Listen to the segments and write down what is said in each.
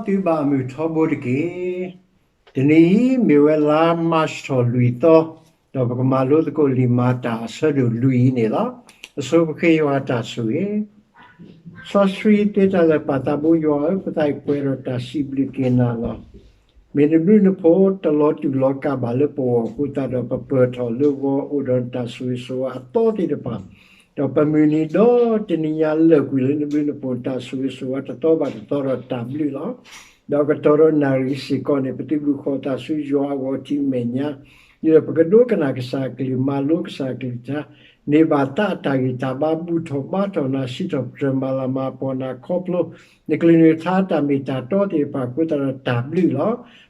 သုဘၣ်မုၢ်ထီဘိတက့ၢ်. တနံၤအံၤ မ့ၢ်ဝဲလါမၢ်ၡးထီၣ်လွံၢ်သီ, ဒီးပကမၤလိသကိးလံာ်မၤတၢ်အဆၢဒိၣ်လွံၢ်အံၤန့ၣ်လီၤ. အဆိပဃ့ယွၤအတၢ်ဆိၣ်ဂ့ၤ. စီဆှံသ့တၢ်လၢာ်ပာ်သးဘိယွၤဧၢ, ပသးအံၤပှဲၤဒီးတၢ်စံးဘျုးက့ၤနၤလီၤ. မ့ၢ်နဘျုးနဖှိၣ်တလီၤတူာ်လီၤကာ်ဘၣ်လၢပဂီၢ်အဃိသတးဒီး ပပၢၢ်ထီၣ်လၢဂီၤအိၣ်ဒီးနတၢ်ဆိၣ်ဂ့ၤဆိၣ်ဝါအသီသ့ၣ်တဖၣ်, ဒီးပမုၢ်နံၤဒီတနံၤညါလၢာ်ကွံာ်လၢနဘျုးနဖှိၣ်နတၢ်ဆိၣ်ဂ့ၤဆိၣ်ဝါတသီဘၣ်တသီဒီးတၢ်ဘျုးလီၤ. ဒီးကတီၢ်ဒီးနၣ်ရံၣ်စ့ၢ်ကီးန့ၣ် ပသုးဘူးဃီၤသးဆူယွၤအဂီၢ်ထံးမဲာ်ညါ, ဒ်သိးပကဒိကနၣ်ကစၢ်အကလုၢ် မၤလိကစၢ်အကလုၢ်ကထါ, န့ၢ်ဘၣ်သးအတၢ်ဂံၢ်တၢ်ဘါ ဘူၣ်ထီၣ်ဘါထီၣ်နၤ စံးထီၣ်ပတြၢၤမၤလၤမၤကပီၤနၤခီဖျိ နကလုၢ်နကထါတၢ်မ့ၢ်တၢ်တီသ့ၣ်တဖၣ်အဃိသတးဒီးတၢ်ဘျုးလီၤ.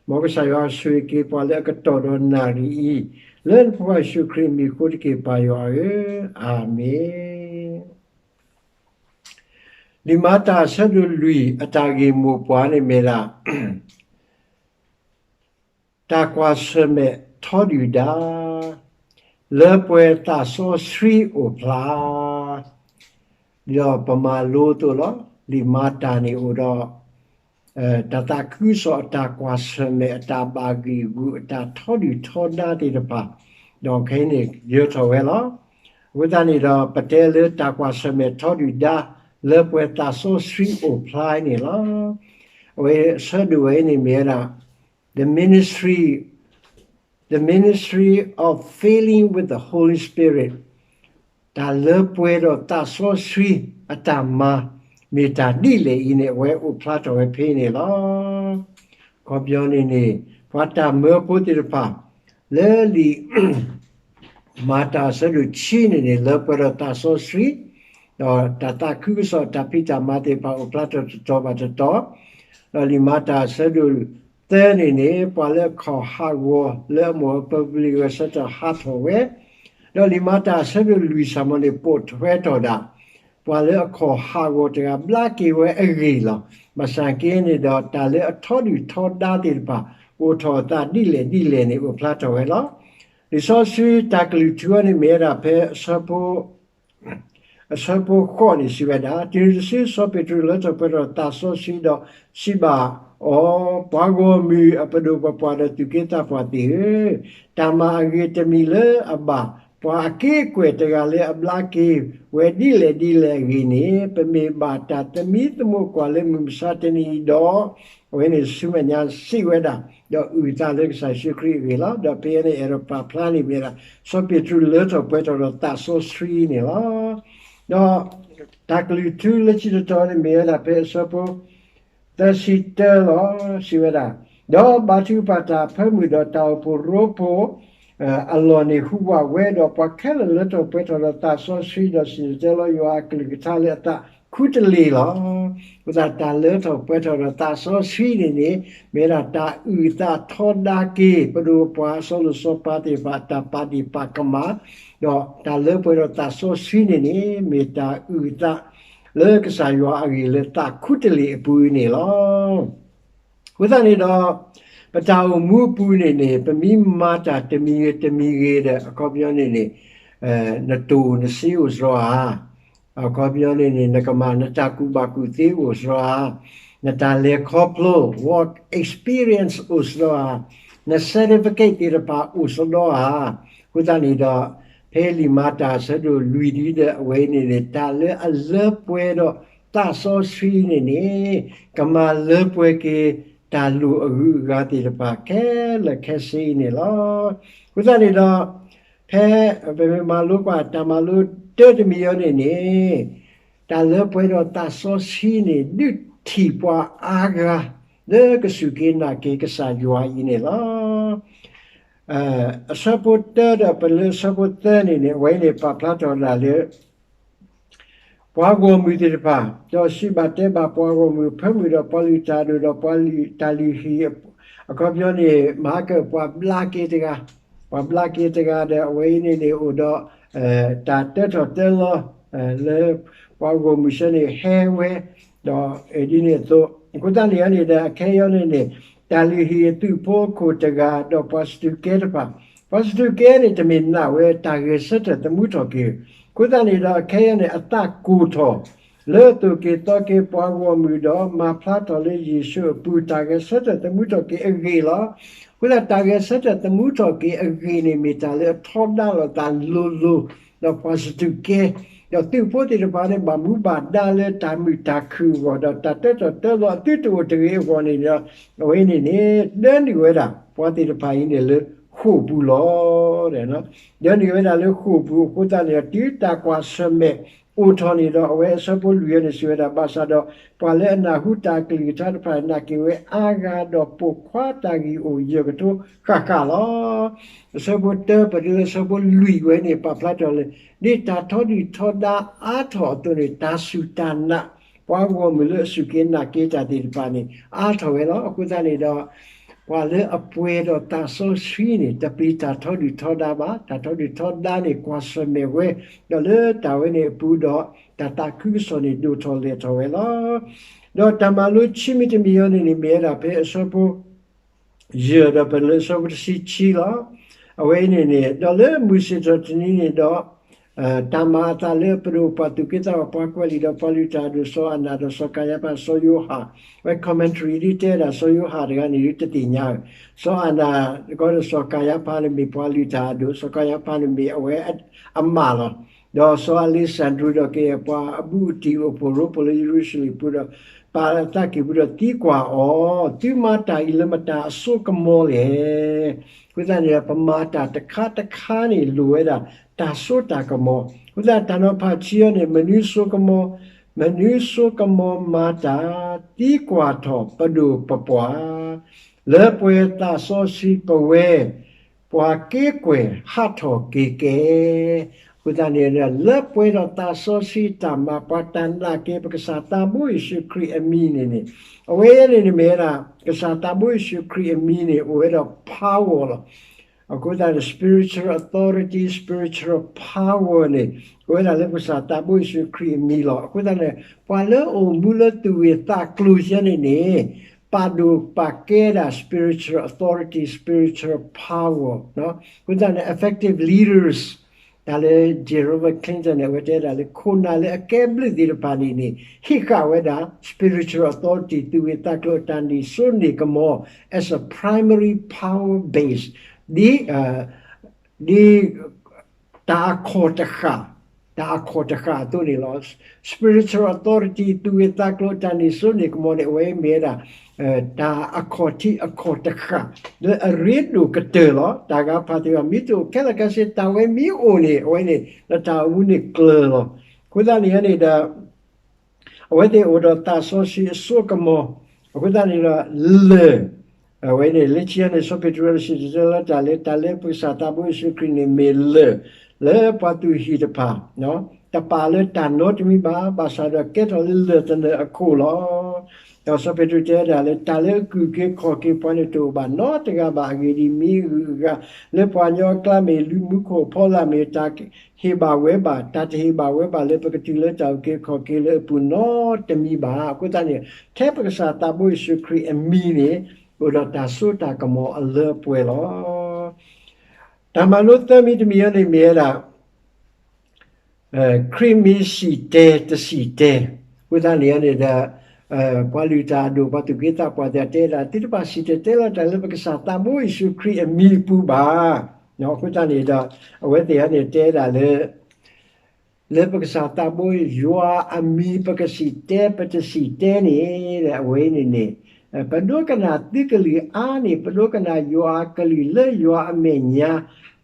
မ်ကစၢ်ယွၤဆိၣ်ဂ့ၤက့ၤပှၤလၢအကတီၢ်ဒီးနၣ်ရံၣ်အံၤ, လၢနဖိခွါယ့ၣ်ၡူးခရံာ်အမံၤအဃိတက့ၢ် ပၢ်ယွၤဧၢ, အၤမ့ၣ်. လံာ်မၤတၢ်အဆၢဒိၣ်လွံၢ်အတၢ်ဂ့ၢ်မိၢ်ပှၢ်န့ၣ်မ့ၢ်ဒၣ် တၢ်ကွၢ်ဆၢၣ်မဲာ်ထီဒုၣ်ဒါ လၢပှဲၤသးစီဆှံအိၣ်ဖျါ, ဒီးပမၤလိအသိးလီၤ. လံာ်မၤတၢ်န့ၣ်အိၣ်ဒီး တၢ်သးခုကစီၣ်အတၢ်ကွၢ်ဆၢၣ်မဲာ်အတၢ်ဘၣ်ဂံာ်ဂူာ်အတၢ်ထီဒုၣ်ထီဒါသ့ၣ်တဖၣ်, ဒီးခဲအံၤန့ၣ် ယၢၤထီၣ်ဝဲလီၤ. အဃိသတးန့ၣ်ဒီး ပတဲလၢတၢ်ကွၢ်ဆၢၣ်မဲာ်ထီဒုၣ်ဒါ လၢပှဲၤသးစီဆှံအိၣ်ဖျါန့ၣ်လီၤ. အဝဲအဆၢဒိၣ်ဝဲအံၤန့ၣ်မ့ၢ်ဝဲဒၣ် the ministry, the ministry of filling with the Holy Spirit, တၢ်လၢပှဲၤဒီးသးစီဆှံအတၢ်မၤ မ့ၢ်တၢ်ဒ်လဲၣ်အံၤန့ၣ် အဝဲအိၣ်ဖျါထီၣ်ဝဲဖဲန့ၣ်လီၤ. အခီပညီန့ၣ်န့ၣ် ပှၤတၢ်မၢဖိသ့ၣ်တဖၣ် လၢလံာ် မၤတၢ်အဆၢဒိၣ်ခံန့ၣ်န့ၣ် လၢပှဲၤဒီးသးစီဆှံ, ဒီးတၢ်သးခုကစီၣ်တၢ်ဖံးတၢ်မၤသ့ၣ်တဖၣ်အိၣ်ဖျါထီၣ်တတီၤဘၣ်တတီၤ, ဒီးလံာ်မၤတၢ်အဆၢဒိၣ်သၢန့ၣ်န့ၣ် ပှၤလၢအခီၣ်ဟးဂီၤလၢအမိၢ်အပၢၤပလံၤဂဲၤဆၢထၢၣ်ဟးထီၣ်ဝဲ, ဒီးလံာ်မၤတၢ်အဆၢဒိၣ်လွံၢ်စ့ၢ်ကီးန့ၣ် ပိာ်ထွဲထီၣ်ဒၣ် ပှၤလၢအခီၣ်ဟးဂီၤတဂၤဘျါက့ၤဝဲအဂ့ၢ်လီၤ. ဘၣ်ဆၣ်က့န့ၣ်ဒီး တၢ်လၢအထီဒုၣ်ထီဒါသ့ၣ်တဖၣ် အိၣ်ထီၣ်အသးဒ်လဲၣ်ဒ်လဲၣ်န့ၣ် အိၣ်ဖျါထီၣ်ဝဲလီၤ. လံာ်စီဆှံတၢ်ကလုၢ်ထူအံၤန့ၣ်မ့ၢ်ဝဲဒၣ်ဖဲ အဆၢဖိဃိးန့ၣ် စံးဝဲဒၣ်, တုၤနုၤတစု စီၤပ့းတရူးလၢထီၣ်ပှဲၤထီၣ်သးစီဆှံဒီးစံးဘၣ်အီၤ, ပှၤဂီၢ်မုၢ်အပဒိၣ်ပပှၢ်ဒီးသူၣ်က့သးပှၢ်သ့ၣ်ဧၢ, တၢ်မၤအဂ့ၤတမံၤလၢအဘၣ် ပှၤအက့ၢ်အကွဲၢ်တဂၤလၢအဘျါက့ၤဝဲဒ်လဲၣ်ဒ်လဲၣ်အဂ့ၢ်န့ၣ် ပမ့ၢ်ဘၣ်တၢ်သမံသမိးကွၢ်လၢမုၢ်မဆါတနံၤအံၤဒီး, အဝဲန့ၣ်ဆူမဲာ်ညါစံးဝဲဒၣ်, ဒီးအုၣ်အသးလၢကစၢ်ယ့ၣ်ၡူးခရံာ်အဂ့ၢ်လီၤ. ဒီးဖဲအံၤန့ၣ် အဲၣ်ဒိးပာ်ဖျါန့ၣ်မ့ၢ်ဒၣ် စီၤပ့းတရူးလၢထီၣ်ပှဲၤထီၣ်ဒီးသးစီဆှံန့ၣ်လီၤ. ဒီးတၢ်ကလုၢ်ထူလၢခံတတီၤန့ၣ်မ့ၢ်ဝဲဒၣ်ဖဲအဆၢဖိ သၢဆံတၢလီၤ. စံးဝဲဒၣ်, ဒီးဘါထုကဖၣ်တၢ်အဖၢမုၢ်ဒီးတၢ်အိၣ်ဖှိၣ်ရိဖှိၣ် အလီၢ်န့ၣ်ဟူးဝးဝဲ, ဒီးပှၤခဲလၢာ်လၢထီၣ်ပှဲၤထီၣ်ဒီးသးစီဆှံဒီးစံၣ်တဲၤတဲလီၤယွၤအကလုၢ်ကထါလၢအသးခူတလ့ၢ်လီၤ. အဃိသတးတၢ်လၢထီၣ်ပှဲၤထီၣ်ဒီးသးစီဆှံန့ၣ်န့ၣ် မ့ၢ်ဝဲဒၣ်တၢ်အုၣ်အသးထီဒါက့ၤ ပဒိၣ်ပပှၢ်အစီၤလိၣ်စီၤပၤသ့ၣ်တဖၣ်အတၢ်ပာ်ဒ့ၣ်ပာ်ကမၣ်, ဒီးတၢ်လၢပှဲၤဒီးသးစီဆှံန့ၣ်န့ၣ် မ့ၢ်တၢ်အုၣ်အသး လၢကစၢ်ယွၤအဂ့ၢ်လၢသးခူတလ့ၢ်အပူၤန့ၣ်လီၤ. အဃိသတးန့ၣ်ဒီး ပတၢ်အိၣ်မူအပူၤန့ၣ်န့ၣ် ပမ့ၢ်မၤတၢ်တမံၤဂ့ၤတမံၤဂ့ၤဒီး အခီပညီန့ၣ်န့ၣ် နတိၢ်နစ့အိၣ်စရီဧါ, အခီပညီန့ၣ်န့ၣ် နကမၤနတၢ်ကူၣ်ဘၣ်ကူၣ်သ့အိၣ်စရီဧါ, နတၢ်လဲၤခီဖျိ work experience အိၣ်စရီဧါ, န certificate သ့ၣ်တဖၣ်အိၣ်စရီဧါ. အဃိသတးန့ၣ်ဒီး ဖဲလံာ်မၤတၢ်အဆၢဒိၣ်လွံၢ်ဒ်ဒီးအဝဲအံၤန့ၣ်န့ၣ် တၢ်လၢအလၢပှဲၤဒီးသးစီဆှံန့ၣ်န့ၣ် ကမၤလၢပှဲၤက့ၤတၢ်လိၣ်အဂုၤအဂၤသ့ၣ်တဖၣ်ခဲလၢာ်ခဲဆ့အံၤန့ၣ်လီၤ. အဃိသတးန့ၣ်ဒီး ဖဲပမ့ၢ်မၤလိကွၢ်တၢ်မၤလိတၢတမံၤအံၤန့ၣ်န့ၣ် တၢ်လၢပှဲၤဒီးသးစီဆှံန့ၣ် ဒုးထံၣ်ပှၤအါဂၤ လၢကစူၢ်က့ၤနာ်က့ၤကစၢ်ယွၤအံၤန့ၣ်လီၤ. အဆၢဖိတၢဒီးပလၢအဆၢဖိသၢန့ၣ်န့ၣ် အဝဲန့ၣ်ပာ်ဖျါထီၣ်ဒၣ်လၢ ပှၤဂီၢ်မုၢ်သ့ၣ်တဖၣ်, ဒီးစံးဘၣ်တဲဘၣ်ပှၤဂီၢ်မုၢ်အဖၢမုၢ်ဒီးပှၤလုၢ်တၢ်ဒိၣ်ဒီးပှၤလုၢ်တၢ်လုၢ်ဟံၣ်, အခီပညီန့ၣ် မၤကပှၤဘျါက့ၤတဂၤ, ပှၤဘျါက့ၤတဂၤဒီးအဝဲအံၤန့ၣ်န့ၣ်အိၣ်ဒီး တၢ်တၢထီၣ်တၢလီၤ လၢပှၤဂီၢ်မုၢ်ဆၢန့ၣ်ဟဲဝဲ, ဒီးဒ်န့ၣ်အသိး အဃိသတးန့ၣ်န့ၣ်ဒီး အခဲအံၤန့ၣ်န့ၣ် တၢ်လုၢ်ဟံၣ်အသုးဖိအခိၣ်တဂၤ ဒီးပှၤစတူးကဲတဖၣ်, ပှၤစတူးကဲန့ၣ် တမ့ၢ်နာ်ဝဲတၢ်ဂဲၤဆၢထၢၣ်သမူထီၣ်က့ၤ, အဃိသတးန့ၣ်ဒီး အခဲအံၤန့ၣ် အသးကိၢ်ထီၣ် လၢအသိၣ်က့ၤသီက့ၤပှၤဂီၢ်မုၢ်ဒီး မၤဖျါထီၣ်လၢယ့ၣ်ၡူးအပူၤ တၢ်ဂဲၤဆၢထၢၣ်သမူထီၣ်က့ၤအဂ့ၢ်လီၤ. အဃိသတး တၢ်ဂဲၤဆၢထၢၣ်သမူထီၣ်က့ၤအဂ့ၢ်န့ၣ် မ့ၢ်တၢ်လၢအထီဒါလိာ်သးလိၤလိၤ, ဒီးပှၤစတူးကဲ, ဒီးသုးဖိသ့ၣ်တဖၣ်န့ၣ် ဘၣ်မူဘၣ်ဒါလၢတၢ်မုာ်တၢ်ခုၣ်အဂီၢ် ဒီးတၢ်တၢထီၣ်တၢလီၤအသုတအိၣ်တဂ့ၤအဂီၢ်န့ၣ်ဒီး အဝဲန့ၣ်န့ၣ် ဒၢနုာ်ဝဲဒၣ် ပှၤသ့ၣ်တဖၣ်အံၤန့ၣ်လၢဃိာ်ပူၤလီၤ. ဒၢနုာ်ဝဲဒၣ်လၢဃိာ်ပူၤအဃိသတးန့ၣ်ဒီး တုၤတၢ်ကွၢ်ဆၢၣ်မဲာ်အိၣ်ထီၣ်န့ၣ်ဒီး အဝဲအဆၢဖိလွံၢ်အံၤန့ၣ် စံးဝဲဒၣ် ဘၣ်ဆၣ်ဒီး ပှၤလၢအနၢ်ဟူတၢ်ကလုၢ်ကထါတဖၣ် နာ်က့ၤဝဲအါဂၤ ဒီးပိာ်ခွါတၢ်ဂံၢ်အိၣ်ယဲၢ်ကထိဃၣ်ဃၣ်လီၤ. အဆၢဖိတၢ ပတုၤလၢအဆၢဖိလွံၢ်ဝဲန့ၣ် ပာ်ဖျါထီၣ်လၢ ဒ်တၢ်ထီဒုၣ်ထီဒါအါထီၣ်အသိးန့ၣ် တၢ်စူၢ်တၢ်နာ် ပှၤဂီၢ်မုၢ်လၢအစူၢ်က့ၤနာ်က့ၤတၢ်သ့ၣ်တဖၣ်န့ၣ် အါထီၣ်ဝဲလီၤ. အဃိသတးန့ၣ်ဒီး ပှၤလၢအပှဲၤဒီးသးစီဆှံန့ၣ် တပျံၤတၢ်ထီဒုၣ်ထီဒါဘၣ်. တၢ်ထီဒုၣ်ထီဒါန့ၣ် ကွၢ်ဆၢၣ်မဲာ်ဝဲ, ဒီးလၢတၢ်ဝဲန့ၣ်အပူၤဒီး တၢ်သးခုကစီၣ်န့ၣ် ဒိၣ်ထီၣ်လဲၢ်ထီၣ်ဝဲလီၤ. ဒီးတၢ်မၤလိခံမံၤတမံၤအံၤန့ၣ်န့ၣ် မ့ၢ်ဝဲဒၣ်ဖဲအဆၢဖိ ယဲၢ်ဒီးပတုၤလၢအဆၢဖိတဆံခံလီၤ. အဝဲအံၤန့ၣ်န့ၣ် ဒီးလၢမုၢ်ဆ့ၣ်ထီၣ်တနံၤန့ၣ်ဒီး တၢ်မၤအသးလၢပဒိၣ်ပှၤသူၣ်က့သးပှၢ် ပှၤကွဲးလံာ်ဒီးပှၤလုၢ်တၢ်အဒိၣ် စီၤအၤနၤဒီးစီၤကၤယါဖး စီၤယိၤဟၣ်, အဝဲ commentary ဒ်တဲဒၣ် စီၤယိၤဟၣ်တဂၤန့ၣ် တသ့ၣ်ညါ, စီၤအၤနၤ ကဒီးစီၤကၤယါဖးန့ၣ်မ့ၢ်ပှၤလုၢ်တၢ်အဒိၣ်, စီၤကၤယါဖးန့ၣ်မ့ၢ်အဝဲအမၢ်လီၤ. ဒီးစီၤအလ့ၣ်စၣ်ဒြူးဒီးက့ၤ ပှၤအဘူးအတံၢ်အိၣ်ဖှိၣ်ရိဖှိၣ်လၢယရူၤၡလ့ၣ်ပူၤဒီး ပာ်အသးက့ၤပူၤဒီးသံကွၢ်အီၤ, သုမၤတၢ်အံၤလၢမတၤအစိကမီၤလဲၣ်. အဃိသတးန့ၣ် ပမၤတၢ်တခါတခါန့ၣ် လိၣ်ဝဲဒၣ်တၢ်စိတၢ်ကမီၤ. အဃိသတးတၢ်နီၤဖးခံအံၤန့ၣ် မနုၤစိကမီၤ, မနုၤစိကမီၤမၤတၢ်, သံကွၢ်ထီၣ်ပဒိၣ်ပပှၢ် လၢပှဲၤသးစီဆှံပဝဲ ပှၤက့ကွဲၢ်ဟးထီၣ်က့ၤကဲ. အဃိသတးန့ၣ် လၢပှဲၤဒီးသးစီဆှံတၢ်မၤ ပှၤတၢ်နာ်က့ၤပကစၢ်သးဘိယ့ၣ်ၡူးခရံာ်အမံၤန့ၣ်န့ၣ်, အဝဲအံၤန့ၣ်န့ၣ်မ့ၢ်ဝဲဒၣ် ကစၢ်သးဘိယ့ၣ်ၡူးခရံာ်အမံၤန့ၣ် အိၣ်ဝဲဒီး power လီၤ. အဃိသတးန့ၣ် spiritual authority, spiritual power န့ၣ် အိၣ်ဝဲဒၣ်လၢပကစၢ်သးဘိယ့ၣ်ၡူးခရံာ်အမံၤလီၤ. အဃိသတးန့ၣ် ပှၤလၢအအိၣ်မူလၢသူၣ်ဂ့ၢ်သးကျိၤယဲန့ၣ်န့ၣ် ပာ်ဒိၣ်ပာ်ကဲဒၣ် spiritual authority, spiritual power အဃိသတးန့ၣ် effective leaders တၢ်လၢ Grover Cleveland န့ၣ် အဝဲတဲဒၣ်လၢ ခိၣ်နၢ်လၢအကဲဘျုးသ့ၣ်တဖၣ်န့ၣ်န့ၣ် ဟ့ၣ်ဃာ်ဝဲဒၣ် spiritual authority သူၣ်ဂ့ၢ်သးကျိၤအတၢ်န့ၢ်စိန့ၢ်ကမီၤ as a primary power base ဒ် ဒ် တၢ်အခီၣ်တဃၣ်, တၢ်အခီၣ်တဃၣ်အသိးန့ၣ်လီၤ. Spiritual authority သူၣ်ဂ့ၢ်သးကျိၤတၢ်န့ၢ်စိန့ၢ်ကမီၤန့ၣ် အဝဲမ့ၢ်ဝဲဒၣ် တၢ်အခီၣ်ထံးအခီၣ်တဃၣ် လၢအရ့ဒိၣ်ကတၢၢ်လီၤ. တၢ်ဂၤဖးသ့ၣ်တဖၣ် မ့ၢ်တအိၣ်ခဲလၢာ်ခဲဆ့ တၢ်ဝဲမ့ၢ်အိၣ်န့ၣ် အဝဲန့ၣ် လၢတၢ်အိၣ်မူန့ၣ်ကျၢၤလီၤ. အဃိသတးန့ၣ်န့ၣ်ဒီး အဝဲသ့ၣ်အိၣ်ဒီးသးစီဆှံအစိကမီၤ, အဃိသတးန့ၣ်ဒီး လၢၢ်, အဝဲန့ၣ် လၢခံန့ၣ် စီၤပ့းတရူးစံၣ်တဲၤတဲလီၤတၢ်လၢ တၢ်လၢပကစၢ်သးဘိယ့ၣ်ၡူးခရံာ်န့ၣ်မ့ၢ်လၢၢ် လၢပှၤသူၣ်ဟံၣ်တဖၣ် တပာ်လၢတၢ်နီတမံၤဘၣ်, ဘၣ်ဆၣ်ဒီးကဲထီၣ်လၢလၢၢ်သနၢၣ်အခိၣ်လီၤ. ဒီးစီၤပ့းတရူးတဲဒၣ်လၢ တၢ်လၢအကူၣ်က့ၤခီၣ်က့ၤပှၤန့ၣ်တအိၣ်ဘၣ်နီတဂၤဘၣ်. အဂ့ၢ်ဒ်အံၤ, မ့ၢ်အဂုၤအဂၤလၢပှၤကညီအကျါမ့ၢ် လၢမူခိၣ်အဖီလာ်မ့ၢ် တၢ်ဟ့ၣ်ဘၣ်ဝဲဘၣ်, တၢ်တဟ့ၣ်ဘၣ်ဝဲဘၣ်လၢပကတုၤလၢတၢ်အုၣ်က့ၤခီၣ်က့ၤလၢအပူၤနီတမံၤဘၣ်. အဃိသတးန့ၣ် ထဲပကစၢ်သးဘိယ့ၣ်ၡူးခရံာ်အမံၤန့ၣ် အိၣ်ဒီးတၢ်စိတၢ်ကမီၤအလၢအပှဲၤလီၤ. တၢ်မၤလိသၢမံၤတမံၤအံၤန့ၣ်မ့ၢ်ဝဲဒၣ် ခရံာ်မံၤစံၣ်တဲၤတစံၣ်တဲၤ, အဃိသတးန့ၣ်န့ၣ်ဒီး ပှၤလုၢ်တၢ်အဒိၣ် ပှၤသူၣ်က့သးပှၢ်သ့ၣ်တဖၣ်တဲဒၣ် သုတဘၣ်စံၣ်တဲၤတဲလီၤတၢ်လၢပကစၢ်သးဘိယ့ၣ်ၡူးခရံာ်အမံၤအပူၤဘၣ်. အဃိသတးန့ၣ်ဒီး အဝဲသ့ၣ်န့ၣ်တဲဒၣ်လၢ လၢပကစၢ်သးဘိ ယွၤအမံၤပကစံၣ်တဲၤ ပတစံၣ်တဲၤန့ၣ် အဝဲအံၤန့ၣ်န့ၣ် ပဒိကနၣ်သုကလုၢ်အါန့ၣ် ပဒိကနၣ်ယွၤအကလုၢ်လၢယွၤအမဲာ်ညါ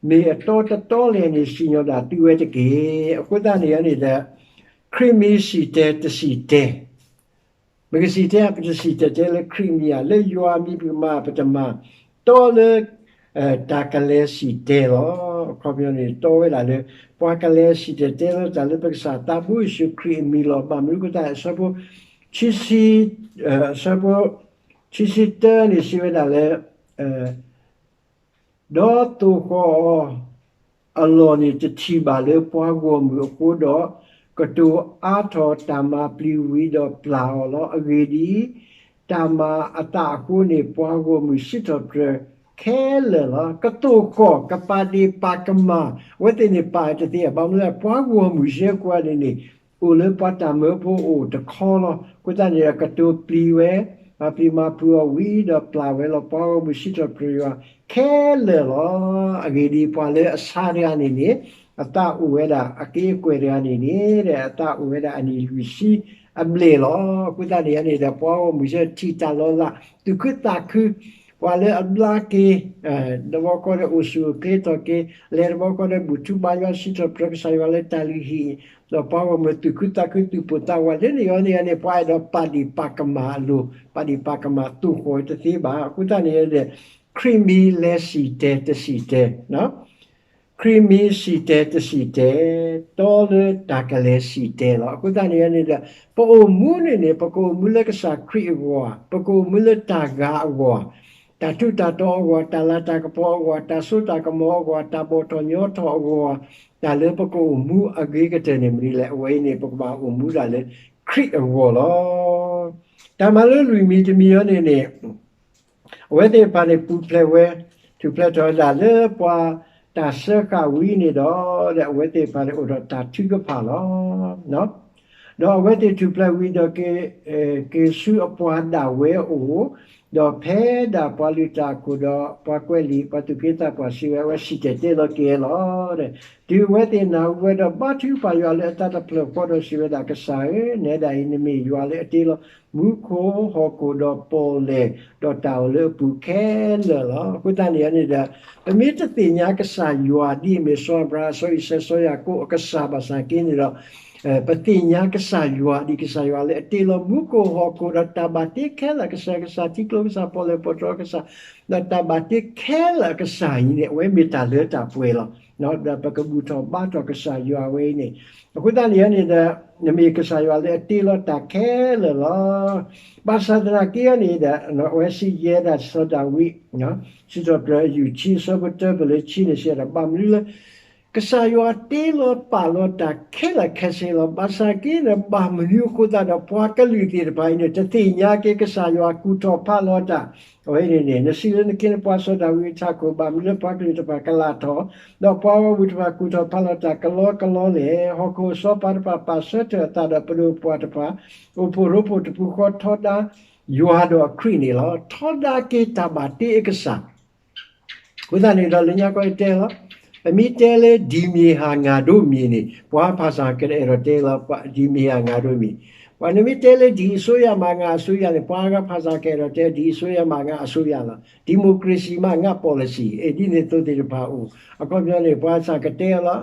မ့ၢ်အတီတတီလဲၣ်န့ၣ် စံၣ်ညီၣ်ဒၣ်သုဝဲတက့ၢ်. အဃိသတးန့ၣ်န့ၣ်ဒီး ခရံာ်မံၤစံၣ်တဲၤတစံၣ်တဲၤ ပကစံၣ်တဲၤ ပတစံၣ်တဲၤတဲလၢခရံာ်မံၤဧါ, လၢယွၤအမံၤပကမၤ ပတမၤ တီလၢ တၢ်ကလဲၤစံၣ်တဲၤလီၤ. အခီပညီန့ၣ် တီဝဲဒၣ်လၢ ပှၤကလဲၤစံၣ်တဲၤတဲလီၤတၢ်လၢပကစၢ်သးဘိယ့ၣ်ၡူးခရံာ်အမံၤလီၤ. ဘၣ်မနုၤအဃိသတး အဆၢဖိ ဆံဆံ အဆၢဖိ ဆံဆံတၢန့ၣ် စံးဝဲဒၣ်လၢ ဒီးသိၣ်ဃီၣ်အီၤ အလီၢ်န့ၣ်တထံၣ်ဘၣ်လၢပှၤဂီၢ်မုၢ်အဃိဒီး ကတိၤအါထီၣ်တၢ်မၤပျံၤဝံၤဒီးပျၢ်အီၤလီၤ. အဂ့ၢ်ဒ်အံၤ, တၢ်မၤအသးအဃိန့ၣ် ပှၤဂီၢ်မုၢ်စံးထီၣ်ပတြၢၤခဲလၢာ်လီၤ. ကသိၣ်ဃီၣ် ကပာ်ဒ့ၣ်ပာ်ကမၣ် အဝဲသ့ၣ်န့ၣ်ပာ်တသ့ ဘၣ်မနုၤလဲၣ် ပှၤဂီၢ်မုၢ်ယဲၢ်ကွၢ်န့ၣ်န့ၣ် အိၣ်လၢပှၤတၢ်မၢဖိအအိၣ်တခီလီၤ. အဃိသတးန့ၣ်ဒီး ကတိၤပျံၤဝဲ, မၤပျံၤမၤဖုးအီၤဝံၤဒီးပျၢ်ဝဲလီၤ. ပှၤဂီၢ်မုၢ်စံးထီၣ်ပတြၢၤယွၤခဲလၢာ်လီၤ. အဂ့ၢ်ဒ်အံၤ, ပှၤလၢအဆါတဂၤန့ၣ်န့ၣ် အသးအိၣ်ဝဲဒၣ်, အက့အကွဲၢ်တဂၤန့ၣ်န့ၣ် အသးအိၣ်ဝဲဒၣ်အနံၣ်လွံၢ်ဆံအဘျဲၣ်လီၤ. အဃိသတးန့ၣ်န့ၣ်ဒီး ပှၤဂီၢ်မုၢ်စ့ၢ်ထံၣ်တၢ်လီၤလး, သူၣ်ခုသးခု, ပှၤလၢအဘျါက့ၤ တဘျီဃီဒီးအိၣ်ဆူၣ်အိၣ်ချ့ထီၣ်က့ၤ, လဲၤတဘျီဃီဒီးဘူၣ်ထူဘါယွၤ စံးထီၣ်ပတြၢၤကစၢ်ယွၤလၢတၢ်လုၢ်ဟံၣ်, ဒီးပှၤဂီၢ်မုၢ်သူၣ်ခုသးခု သူၣ်ပိၢ်သးဝးလၢန့ၣ်အီၤန့ၣ်န့ၣ် ပှၤအဲၣ်ဒိးပာ်ဒံၣ်ပာ်ကမၣ်အလိၤ, ပာ်ဒံၣ်ပာ်ကမၣ်သိၣ်ဃီၤတသ့ဘၣ်. အဃိသတးန့ၣ်ဒီး ခရံာ်မံၤလဲၤစံၣ်တဲၤတစံၣ်တဲၤ ခရံာ်မံၤစံၣ်တဲၤတစံၣ်တဲၤ, တီလၢတၢ်ကလဲၤစံၣ်တဲၤလီၤ. အဃိသတးန့ၣ်န့ၣ်ဒီး ပအိၣ်မူန့ၣ်န့ၣ် ပကအိၣ်မူလၢကစၢ်ခရံာ်အဂီၢ်ဧါ, ပကအိၣ်မူလၢတၢ်ဂၤအဂီၢ်ဧါ, တၢ်ထူးတၢ်တီၤအဂီၢ်, တၢ်လၤတၢ်ကပီၤအဂီၢ်, တၢ်စိတၢ်ကမီၤအဂီၢ်, တၢ်ဘီၣ်ထီၣ်ညီထီၣ်အဂီၢ်, တၢ်လၢပကအိၣ်မူအဂ့ၤကတၢၢ်န့ၣ်မနုၤလဲၣ်. အဝဲအံၤန့ၣ် ပကဘၣ်အိၣ်မူဒၣ်လၢခရံာ်အဂီၢ်လီၤ. တၢ်မၤလိလွံၢ်မံၤတမံၤအံၤန့ၣ်န့ၣ် အဝဲသ့ၣ်တဖၣ်န့ၣ် ပူၤဖျဲးဝဲ, ထူၣ်ဖျဲးထီၣ်ဝဲဒၣ်လၢပှၤတၢ်စၢဃာ်ဝံၤန့ၣ်ဒီး အဝဲသ့ၣ်တဖၣ်န့ၣ်အိၣ်ဒီးတၢ်ထုကဖၣ်လီၤ. ဒီးအဝဲသ့ၣ်ထူၣ်ဖျဲးဝံၤဒီး က့ၤဆူအပှၤဒၣ်ဝဲအအိၣ်, ဒီးဖဲဒၣ်ပှၤလုၢ်တၢ်အခိၣ်ဒီးပှၤကွဲးလံာ် ပှၤသူၣ်က့သးပှၢ်စံးဝဲ အဝဲစံၣ်တဲၤတဲလီၤက့ၤအီၤလီၤ. တုၤအဝဲသ့ၣ်နၢ်ဟူဝဲဒီး ဘါထုကဖၣ်ယွၤလၢအသးတဖျၢၣ်ဃီဒီးစံးဝဲဒၣ်, ကစၢ်ဧၢ, နဲဒၣ်အံၤ နမ့ၢ်ယွၤလၢအတ့လီၤ မူခိၣ်ဟီၣ်ခိၣ်ဒီးပီၣ်လဲၣ် ဒီးတၢ်အိၣ်လၢအပူၤခဲလၢာ်လီၤ. အဃိသတးန့ၣ်န့ၣ်ဒီး ပမ့ၢ်တသ့ၣ်ညါကစၢ်ယွၤဒ်အမ့ၢ်စီၤအၤဘြၤဟၣ် စီၤအံၤစဲး စီၤယၤကိာ်အကစၢ်ဘၣ်ဆၣ်က့န့ၣ်ဒီး ပသ့ၣ်ညါကစၢ်ယွၤဒ်ကစၢ်ယွၤလၢအတ့လီၤ မူခိၣ်ဟီၣ်ခိၣ်ဒီးတၢ်ဘၣ်တ့ခဲလၢာ်, ကစၢ်, ကစၢ်ထံကျိကစၢ်, ပီၣ်လဲၣ်ပီၣ်တြီကစၢ်, ဒီးတၢ်ဘၣ်တ့ခဲလၢာ်အကစၢ်အံၤန့ၣ် အဝဲမ့ၢ်တၢ်လၢတၢ်ပှဲၤလီၤ. ဒီးပကဘူၣ်ထီၣ်ဘါထီၣ်ကစၢ်ယွၤဝဲအံၤန့ၣ်, အဃိသတးန့ၣ်န့ၣ်ဒီး နမ့ၢ်ကစၢ်ယွၤလၢအတ့လီၤတၢ်ခဲလၢာ်လီၤ. ဘၣ်ဆၣ်သနာ်က့အံၤန့ၣ်ဒီး အဝဲစံးယဲဒၣ်စီၤဒၤဝံး, စံးထီၣ်ပတြၢၤ ယူၢ်ဆံ အဆၢဖိတၢပၢၢ်လၢခံန့ၣ် စံးဒီး ဘၣ်မနုၤလၢ ကစၢ်ယွၤတ့လီၤပာ်လီၤတၢ်ခဲလၢာ်ခဲဆ့လီၤ. ဘၣ်ဆၣ်က့န့ၣ် ဘၣ်မနုၤအဃိသတးဒီး ပှၤကလုာ်သ့ၣ်တဖၣ်အံၤန့ၣ် တသ့ၣ်ညါက့ၤကစၢ်ယွၤကူၣ်ထီၣ်ဖးလီၤတၢ်, အဝဲန့ၣ်န့ၣ် နစံးလၢနခ့နပှၤစီၤဒၤဝံးအထးခိၣ် ဘၣ်မနုၤလၢပှၤကလုာ်တဖၣ်ကလၢ်ထီၣ်, ဒီးပှၤဂီၢ်မုၢ်တဖၣ်ကူၣ်ထီၣ်ဖးလီၤတၢ်ကလီကလီလဲၣ်. ဟီၣ်ခိၣ်အစီၤပၤတဖၣ်ပာ်ဆၢထၢၣ်အသးဒီးပဒိၣ်ပှၢ်တဖၣ် အိၣ်ဖှိၣ်ရိဖှိၣ်တပူၤဃီထီဒါယွၤဒီးခရံာ်န့ၣ်လီၤ. ထီဒါက့ၤတၢ်ဘၣ်တ့အကစၢ် အဃိသတးန့ၣ်ဒီး လၢညါကီၢ်အံၤတဲလီၤ, ပမ့ၢ်တဲလၢ ဒ်မ့ၢ်ဟးငါဒိၣ်မ့ၢ်န့ၣ် ပှၤဖၣ်စၣ်ကအဲၣ်ဒိးတဲလီၤ ဒ်မ့ၢ်ဟးငါဒိၣ်မ့ၢ်, ပှၤနမ့ၢ်တဲလၢ ဒ်အစိုးရမၤငါအစိုးရန့ၣ် ပှၤဂၤဖၣ်စၣ်ကအဲၣ်ဒိးတဲ ဒ်အစိုးရမၤငါအစိုးရလီၤ, democracyမၤငါ policy အဒ်န့ၣ်သိးသ့ၣ်တဖၣ်အိၣ်, အခီပညီန့ၣ် ပှၤစၣ်ကတဲလီၤ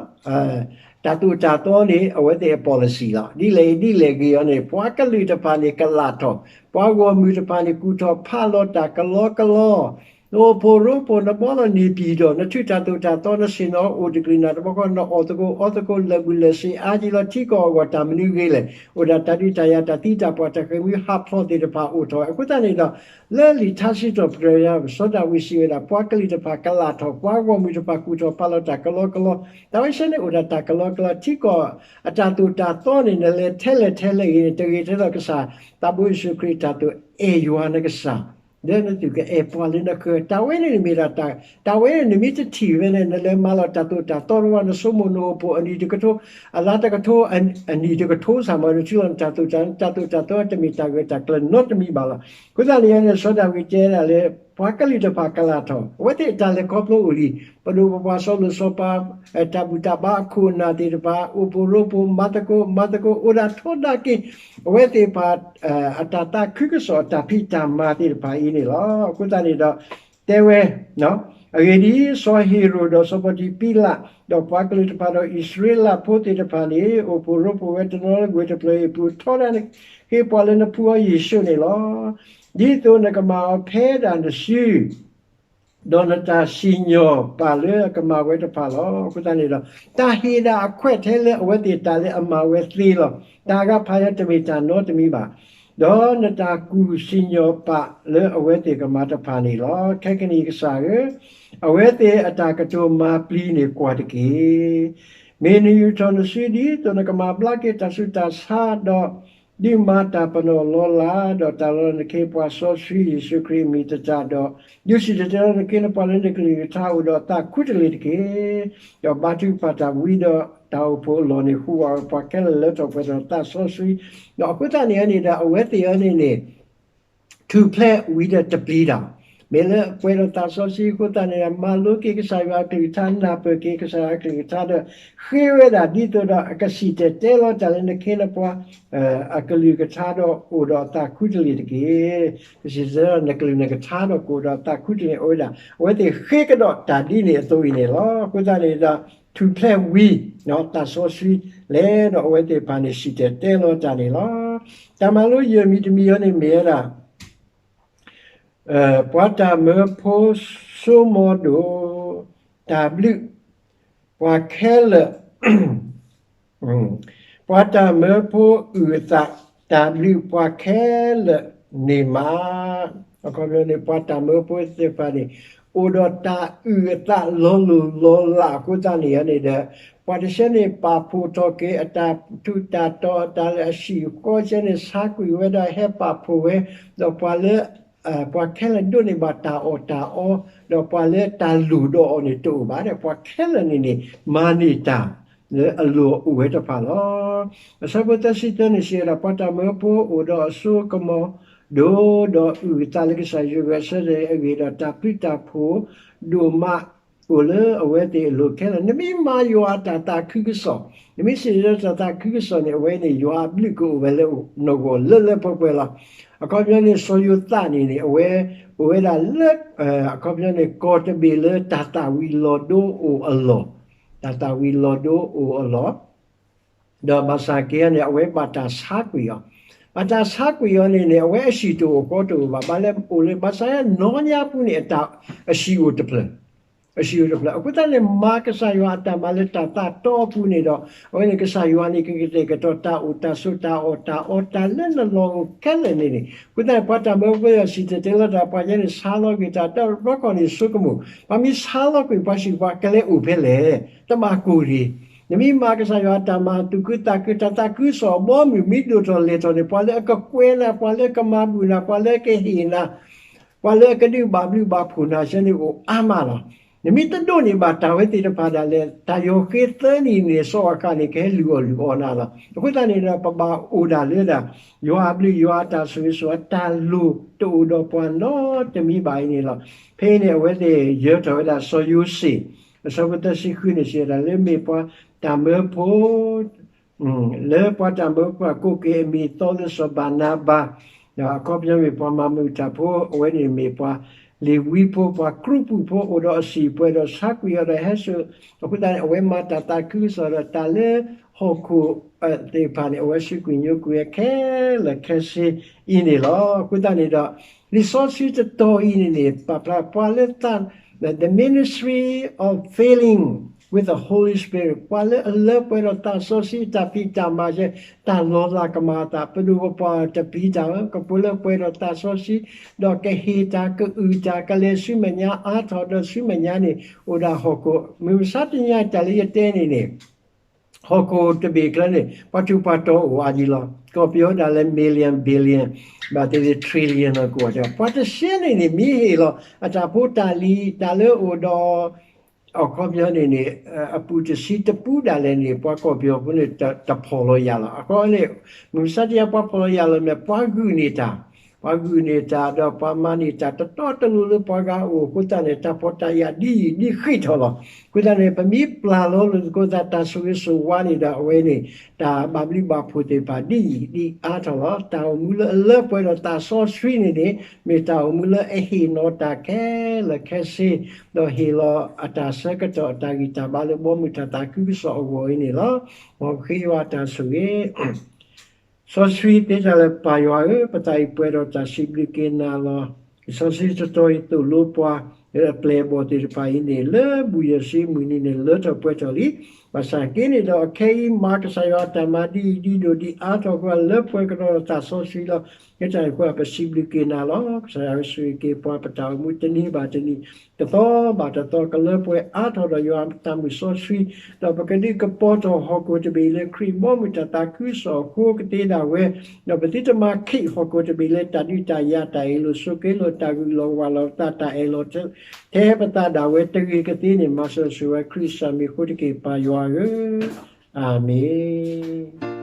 တၢ်သိၣ်တၢ်သီန့ၣ် အဝဲသ့ၣ်အ policy လီၤ. ဒ်လဲၣ်အံၤဒ်လဲၣ်ဂ့ၤအီၤန့ၣ် ပှၤကလုာ်တဖၣ်န့ၣ် ကလၢ်ထီၣ်, ပှၤဂီၢ်မုၢ်တဖၣ်န့ၣ် ကူၣ်ထီၣ်ဖးလီၤတၢ်ကလီကလီ, နအိၣ်ဖှိၣ်ရိဖှိၣ် နဘီလီၤန့ၢ်ပံၤဒီး နထုးတၢ်သိၣ်တၢ်သီ နဆ့ၣ်နီၤအိၣ်တကလုာ်နၤတဘျီဃီ နအီၣ်သကိးအီသကိး လၢာ်ဘူၣ်လၢာ်စ့အါက့လီၤ ထံကီၢ်အဂီၢ် တၢ်မနုၤဂ့ၤလဲၣ်, အိၣ်ဒၣ်တၢ်ဒုးတၢ်ယၤ တၢ်သံတၢ်ပှၢ် တၢ်ဃ့ၢ်မှံဟးဖျိးသ့ၣ်တဖၣ်အိၣ်ထီၣ်ဝဲ အဃိသတးန့ၣ်ဒီး လၢလံာ်ထါစံးထီၣ်ပတြၢၤ စီၤဒၤဝံးစံးဝဲဒၣ် ပှၤကလုာ်တဖၣ်ကလၢ်ထီၣ် ပှၤဂီၢ်မုၢ်တဖၣ်ကူၣ်ထီၣ်ဖးလီၤတၢ်ကလီကလီ, တၢ်ဝဲဆဲန့ၣ်အိၣ်ဒၣ်တၢ်ကလီကလီ ထံကီၢ်အတၢ်သိၣ်တၢ်သီန့ၣ် နလဲၤထဲလဲၣ်ထဲလဲၣ်ဂ့ၤန့ၣ် တဂ့ၤထဲလီၤကစၢ် သးဘိယ့ၣ်ၡူးခရံာ်တၢ်သိၣ် အဲၣ်ယွၤနကစၢ် လၢနသူၣ်ကအဲၣ်ပှၤလၢနဃၢၤ တၢ်ဝဲန့ၣ်မ့ၢ်ဒၣ်တၢ် တၢ်ဝဲန့ၣ် နမ့ၢ်တထံၣ်ဝဲန့ၣ် နလဲၤမၤလီၤတၢ်သိၣ်တၢ်သီတဝါ နဆိကမိၣ်နအိၣ်ဖှိၣ်အနံၤတကထိ အလါတကထိ အနံၣ်တကထိစ့ၢ်မး နထုးလီၤနတၢ်သိၣ်တၢ် တၢ်သိၣ်တၢ်သီတမ့ၢ်တၢ်ဂၢၢ်တၢ်ကျၢၤနီတမံၤဘၣ်လီၤ. အဃိသတးန့ၣ်န့ၣ် စီၤဒၤဝံးတဲဒၣ်လၢ ပှၤကလုာ်တဖၣ်ကလၢ်ထီၣ် အဝဲသ့ၣ်အတၢ်လဲၤခီဖျိအိၣ်လံ, ပဒိၣ်ပပှၢ်စီၤလိၣ်စီၤပၤ တၢ်ဘူၣ်တၢ်ဘါအခိၣ်အနၢ်သ့ၣ်တဖၣ် အိၣ်ဖှိၣ်ရိဖှိၣ် မၤသကိး မၤသကိး အိၣ်ဒၣ်ထီဒါက့ၤ အဝဲသ့ၣ်တဖၣ် အတၢ်သးခုကစီၣ်အတၢ်ဖံးတၢ်မၤသ့ၣ်တဖၣ်အံၤန့ၣ်လီၤ. အဃိသတးန့ၣ်ဒီး တဲဝဲ အဂ့ၢ်ဒ်အံၤ စီၤဟ့ၤရိာ်ဒီးစီၤပီၤတံၤပံလး ဒီးပှၤကလုာ်တဖၣ်ဒီးအံၣ်စရ့လးဖိသ့ၣ်တဖၣ်န့ၣ် အိၣ်ဖှိၣ်ရိဖှိၣ်ဝဲတနီၤလၢဝ့ၢ်တဖျၢၣ်အံၤအပူၤ ထီဒါက့ၤပှၤလၢနဖိအီၤယ့ၣ်ၡူးန့ၣ်လီၤ. ဒ်သိးနကမၤအီၤဖဲဒၣ်နစု ဒီးနတၢ်စံၣ်ညီၣ်ပာ်လၢအကမၤဝဲတဖၣ်လီၤ. အဃိသတးန့ၣ်ဒီး တၢ်ဟ့ၣ်ဒၣ်အခွဲးထဲလၢအဝဲသ့ၣ်တၢ်လၢအမၤဝဲသ့လီၤ. တၢ်အဂၤဖးယံၤတမ့ၢ်တၢ်နီတမံၤဘၣ်. ဒီးနတၢ်ကူၣ်စံၣ်ညီၣ်ပာ်လၢအဝဲသ့ၣ်ကမၤတဖၣ်န့ၣ်လီၤ. ခဲကနံၣ်အံၤကစၢ်ဧၢ, အဝဲသ့ၣ်အတၢ်ကတိၤမၤပျံၤန့ၣ်ကွၢ်တက့ၢ်. မ့ၢ်နယူာ်ထီၣ်နစုဒ်သိးနကမၤဘျါက့ၤတၢ်ဆူးတၢ်ဆါဒီး ဒုးမၤတၢ်ပနီၣ်လီၤလး, ဒီးတၢ်လီၤနခ့ပှၤစီဆှံယ့ၣ်ၡူးခရံာ်အမံၤတတၢ်ဒီး, ဒုးစံၣ်တဲၤတဲလီၤနခ့နပှၤလၢနကလုၢ်ကထါအိၣ်ဒီးသးခူတလ့ၢ်တက့ၢ်. ဒီးဘါထုကဖၣ်တၢ်ဝံဒီးတၢ်အိၣ်ဖှိၣ်အလီၢ်န့ၣ် ဟူးဝးဝဲပှၤခဲလၢာ်လၢထီၣ်ပှဲၤထီၣ်သးစီဆှံ, ဒီးအဃိသတးန့ၣ်န့ၣ်ဒီး အဝဲသ့ၣ်အံၤန့ၣ်န့ၣ် ထူၣ်ဖျဲးဝံၤဒီးတပျံၤတၢ်, မ့ၢ်လၢအပှဲၤဒီးသးစီဆှံအဃိသတးန့ၣ်ဒီး မၤလိက့ၤကစၢ်ယွၤအကလုၢ်ကထါ, နၢ်ပၢၢ်က့ၤကစၢ်ယွၤအကလုၢ်ကထါဒီး ဃ့ဝဲဒၣ်ဒ်သိးဒီးအကစံၣ်တဲၤတဲလီၤတၢ်လၢနခ့နပှၤ အကလုၢ်ကထါဒီးအိၣ်ဒီးအသးခူတလ့ၢ်တက့ၢ်. ကစံၣ်တဲၤတဲလီၤနကလုၢ်နကထါဒီးကအိၣ်ဒီးအသးခူတလ့ၢ်အိၣ်ဝဲဒၣ်, အဝဲသ့ၣ်ဃ့ကဒီးတၢ်ဒ်န့ၣ်အသိးအံၤန့ၣ်လီၤ. အဃိသတးန့ၣ်ဒီး ထူၣ်ဖျဲးဝံၤ သးစီဆှံလဲၤဒီးအဝဲသ့ၣ်တဖၣ်န့ၣ် စံၣ်တဲၤတဲလီၤတၢ်န့ၣ်လီၤ. တၢ်မၤလိယဲၢ်မံၤတမံၤအံၤန့ၣ်မ့ၢ်ဝဲဒၣ် ပှၤတၢ်မၢဖိဆိကမိၣ်ဒိၣ်, တၢ်ဘျုးပှၤခဲလၢာ်, ပှၤတၢ်မၢဖိအုၣ်အသး, တၢ်ဘျုးပှၤခဲလၢာ်န့ၣ်မး. အခီပညီန့ၣ် ပှၤတၢ်မၢဖိသ့ၣ်တဖၣ်န့ၣ် အိၣ်ဒီးတၢ်အုၣ်အသးလီၤလိၤလီၤလးအဃိသတးန့ၣ်န့ၣ်ဒီး ပှၤတဆှဲန့ၣ်ပာ်ဖှိၣ်ထီၣ်က့ၤအတၢ်ထူးတၢ်တီၤ အတၢ်လၢအဟံၣ်အဃီဆှဲန့ၣ် ဆါကွံာ်ဝဲဒၣ်ဟဲပာ်ဖှိၣ်ဝဲ, ဒီးပှၤလၢ ပှၤခဲလၢာ်ဒိးန့ၢ်ဘၣ်တၢ်အီၣ်တၢ်အီ, ဒီးပှၤလၢတၢ်လိၣ်ဒီးအီၤန့ၣ်တအိၣ်ဘၣ်ဒီး ပှၤခဲလၢာ်န့ၣ်န့ၣ် မၤန့ၢ်တၢ်လၢအလိၤအိၣ်ဝဲတဖၣ်လီၤ. အဆၢဖိသၢဆံသၢန့ၣ်စံးဝဲဒၣ် ပှၤတၢ်မၢဖိအိၣ်ဒီးအစိကမီၤဒိၣ်, ဒီးအုၣ်အသးလၢကစၢ်ယွၤဂဲၤဆၢထၢၣ်အဂ့ၢ်ဒီး တၢ်ပျုးတၢ်ဖှိၣ်ဒိၣ်မးအိၣ်လၢအဝဲသ့ၣ်အလိၤခဲလၢာ်. နမ့ၢ်မၤယွၤအတၢ်သးခုကစီၣ်, နမ့ၢ်စံၣ်တဲၤတဲလီၤတၢ်သးခုကစီၣ်န့ၣ် အဝဲန့ၣ် ယွၤအဘျုးကအိၣ်ဝဲလၢနဂီၢ်လၢလၢပှဲၤပှဲၤလီၤ. အခီပညီန့ၣ် စီၤယိၤသးန့ၣ်န့ၣ် အဝဲအိၣ်ဝဲဒၣ်လၢ အခီပညီန့ၣ် ကီၢ်တဘ့ၣ်လၢတၢ်သၣ်ဝံၤလီၤဒိအိၣ်အလီၢ်, တၢ်သၣ်ဝံၤလီၤဒိအိၣ်အလီၢ်, ဒီးဘၣ်ဆၣ်က့န့ၣ် အဝဲဘၣ်တၢ်ဆါကွံာ်အီၤ, ဘၣ်တၢ်ဆါကွံာ်အီၤန့ၣ်န့ၣ် အဝဲအဟံၣ်တအိၣ်ဃီတအိၣ်ဘၣ်, ဘၣ်လၢအိၣ်လၢ ဘၣ်ဆၣ်နီၢ်ညါပူၤန့ၣ် အတၢ်အဟံၣ်အိၣ်တဖျၢၣ် အဟံၣ်အိၣ်တဖျၢၣ်. အဃိသတးန့ၣ် မၤကစၢ်ယွၤအတၢ်မၤလၢတၢ်သးတီအပူၤန့ၣ်ဒီး အဝဲန့ၣ်ကစၢ်ယွၤန့ၣ် ကကတဲာ်ကတီၤတၢ်အိၣ်တၢ်ဆိးတၢ်အီၣ်တၢ်အီတၢ်လၢနလီၢ်အိၣ်ခဲလၢာ်န့ၣ်န့ၣ်. အဃိသတးန့ၣ် ပှၤတၢ်မၢဖိဒီးစံၣ်တဲၤတဲလီၤတၢ် ပှၤယဲန့ၣ် ဆါလီၤကွံာ်တၢ် တဘျီခီန့ၣ်ဆိကမိၣ်, ပှၤမ့ၢ်ဆါလီၤကွံာ်ပှၤစံးပှၤကလဲၤအိၣ်ဖဲလဲၣ်, တဘၣ်ကိၢ်ဒံး. နမ့ၢ်မၤကစၢ်ယွၤအတၢ်မၤသူၣ်ခုသးခု တၢ်သးခုကစီၣ်အဘီအမုၢ် မ့ၢ်ဒိၣ်ထီၣ်လဲၢ်ထီၣ်န့ၣ် ပှၤလၢအကကွဲးနၤ ပှၤလၢကမၤဘူၣ်နၤ ပှၤလၢကဟ့ၣ်နၤ ပှၤလၢအကဒုးဘၣ်ဘျုးဘၣ်ဖှိၣ်နၤဆဲန့ၣ်အိၣ်အါမးလီၤ. နမ့ၢ်တဒိးန့ၢ်ဘၣ်တၢ်ဝဲသ့ၣ်တဖၣ်ဒၣ်လဲာ် တၢ်ယီၤဃ့သၢနံၣ်န့ၣ် စီၤအၤဃးန့ၣ် ကဟဲလုၢ်အီၣ်လုၢ်အီနၤလီၤ. အဃိသတးန့ၣ်ဒီး ပဘၣ်အိၣ်ဒၣ်လၢဒၣ် ယွၤအဘျုးယွၤအတၢ်ဆိၣ်ဂ့ၤဆိၣ်ဝါ တၢ်လိၣ်တအိၣ်ဒီးပှၤနီတမံၤဘၣ်အံၤန့ၣ်လီၤ. ဖဲအံၤန့ၣ် အဝဲသ့ၣ်ယၢၤထီၣ်ဝဲဒၣ်စီၤယိၤၡ့, အဆၢဖိသၢဆံဃုန့ၣ် စံးဝဲဒၣ်လၢမ့ၢ်ပှၤတၢ်မၢဖိ လၢပှၤတၢ်မၢဖိအကိးက့ၤအမံၤအသီလၢစီၤဘၤနါဘၤ, အခီပညီမ့ၢ်ပှၤမၤမုာ်တၢ်ဖိ, အဝဲန့ၣ်မ့ၢ်ပှၤလ့ၤဝံဖိ ပှၤကြူးပူၤဖိ အိၣ်ဒီးအစံာ်ပှဲၤဒီးဆါကွံာ်အီၤဒီးဟဲစိာ်, အဃိသတးန့ၣ် အဝဲမၤတၢ်သးခုကစီၣ်ဒီးတၢ်လၢဟီၣ်ခိၣ်သ့ၣ်တဖၣ်န့ၣ် အဝဲစူးကွံာ်ညိကွံာ်ဝဲခဲလၢာ်ခဲဆ့အံၤန့ၣ်လီၤ. အဃိသတးန့ၣ်ဒီး လံာ်စီဆှံတတီၤအံၤန့ၣ်န့ၣ် ပာ်ဖျါပှၤလၢ the ministry of filling with the Holy Spirit ပှၤလၢအလၢပှဲၤဒီးသးစီဆှံအတၢ်ဖံးတၢ်မၤဆဲ တၢ်လီၤလးကမၤအသး ပဒိၣ်ပပှၢ်တပျံၤတၢ်ဧၢ, ကပှဲၤလၢပှဲၤဒီးသးစီဆှံ, ဒီးကဟ့ၣ်တၢ်ကအုၣ်တၢ် ကလဲၤဆူမဲာ်ညါအါထီၣ်ဒီးဆူမဲာ်ညါန့ၣ် အိၣ်ဒၣ်ဟီၣ်ခိၣ် မုၢ်မဆါတနံၤအံၤတၢ်လၢယတဲန့ၣ်န့ၣ် ဟီၣ်ခိၣ်တဘ့ၣ်အကျါန့ၣ် ပှၤထူးပှၤတီၤအိၣ်အါဒံးလီၤ. ကီၢ်ပယီၤဒၣ်လဲာ် million billion ဘၣ်သ့ၣ်သ့ၣ် trillion လီၤကအိၣ်ဒီး ပှၤတဆှဲန့ၣ်န့ၣ် မ့ၢ်ဟ့ၣ်လီၤ အတၢ်ဖိတၢ်လံၤ တၢ်လၢအိၣ်ဒီး အခီပညီန့ၣ်န့ၣ် အပူၤတဆံတပူၤဒၣ်လဲာ်န့ၣ် ပှၤကီၢ်ပယီၤဖိန့ၣ် တဖီၣ်လီၤယာ်လီၤ. အဃိန့ၣ် မုၢ်မဆါတနံၤအံၤ ပှၤဖီၣ်လီၤယာ်လီၤမ့ၢ် ပှၤဂုာ်န့ၢ်တၢ် ပှၤဂုာ်န့ၢ်တၢ်ဒီးပှၤမၤန့ၢ်တၢ်တတီတလိၤလၢပှၤဂၤအအိၣ်အဃိသတးန့ၣ် တၢ်ဖီၣ်တၢ်ယာ်ဒ်အံၤဒ်ဃံးထီၣ်လီၤ. အဃိသတးန့ၣ် ပမ့ၢ်ပျၢ်လီၤလိာ်သကိးသးတၢ်ဆိၣ်ဂ့ၤဆိၣ်ဝါန့ၣ်ဒီး အဝဲန့ၣ် တၢ်ဘၣ်ဘျုးဘၣ်ဖှိၣ်သ့ၣ်တဖၣ်ဒ်အံၤဒ်အါထီၣ်လီၤ. တၢ်အိၣ်မူလၢအလၢပှဲၤဒီးသးစီဆှံန့ၣ်န့ၣ် မ့ၢ်တၢ်အိၣ်မူလၢအဟ့ၣ်နီၤတၢ်ခဲလၢာ်ခဲဆ့ ဒီးဟ့ၣ်လီၤအတၢ်ဆၢကတီၢ်အတၢ်ဂံၢ်တၢ်ဘါလၢဘီမုၢ်တၢ်သးခုကစီၣ်အဂီၢ်အံၤန့ၣ်လီၤ. မ်ပဃ့ယွၤအတၢ်ဆိၣ်ဂ့ၤ စီဆှံသ့တၢ်လၢပၢ်ယွၤဧၢ, ပသးအံၤပှဲၤဒီးတၢ်စံးဘျုးက့ၤနၤလီၤ. စီဆှံတတီၤအံၤသိၣ်လိပှၤ လၢအပျဲၢ်အဘီၣ်သ့ၣ်တဖၣ်အံၤန့ၣ် လၢဘူၣ်ယဲၢ်ဆံမုၢ်နံၤန့ၣ် လၢထီၣ်ပှဲၤထီၣ်လံ. ဘၣ်ဆၣ်က့န့ၣ်ဒီး အခဲအံၤမၤကစၢ်ယွၤအတၢ်မၤဒ်အံၤဒ်ဒိၣ်ဒ်အါထီၣ်အဃိ လၢပှဲၤကဒီးသးစီဆှံလီၤ. လၢတၢ်န့ၣ်အဃိ ပစံးဘျုးက့ၤနၤလီၤ. ကစၢ်ယွၤဧၢ ဆိၣ်ဂ့ၤက့ၤပှၤ ပတၢ်အိၣ်မူတနံၤဘၣ်တနံၤ တသီဘၣ်တသီ ကလၢပှဲၤအါထီၣ်ဒီးယွၤအတၢ်မုၢ်စီဆှံ, ဒီးပကဒုးကပီၤထီၣ်ဟီၣ်ခိၣ်တဘ့ၣ်လၢခရံာ်ဘီမုၢ်တၢ်သးခုကစီၣ်အဃိကသ့ဒၣ်ဝဲ, ဒီးပသုတမၤခံးဟီၣ်ခိၣ်တဘ့ၣ်လၢတၢ်ဒုးတၢ်ယၤ တၢ်အ့ၣ်လိာ်ဆိးက့လိာ် တၢ်ဂုာ်လီၤဝးလီၤသး တၢ်အဲၣ်လီၤထဲပသးဒၣ်ဝဲတဂ့ၤကသ့န့ၣ် မၤစၢၤဆိၣ်ဂ့ၤဝဲ ခရံာ်စၢ်မံၤအဃိတက့ၢ် ပၢ်ယွၤဧၢ, အၤမ့ၣ်.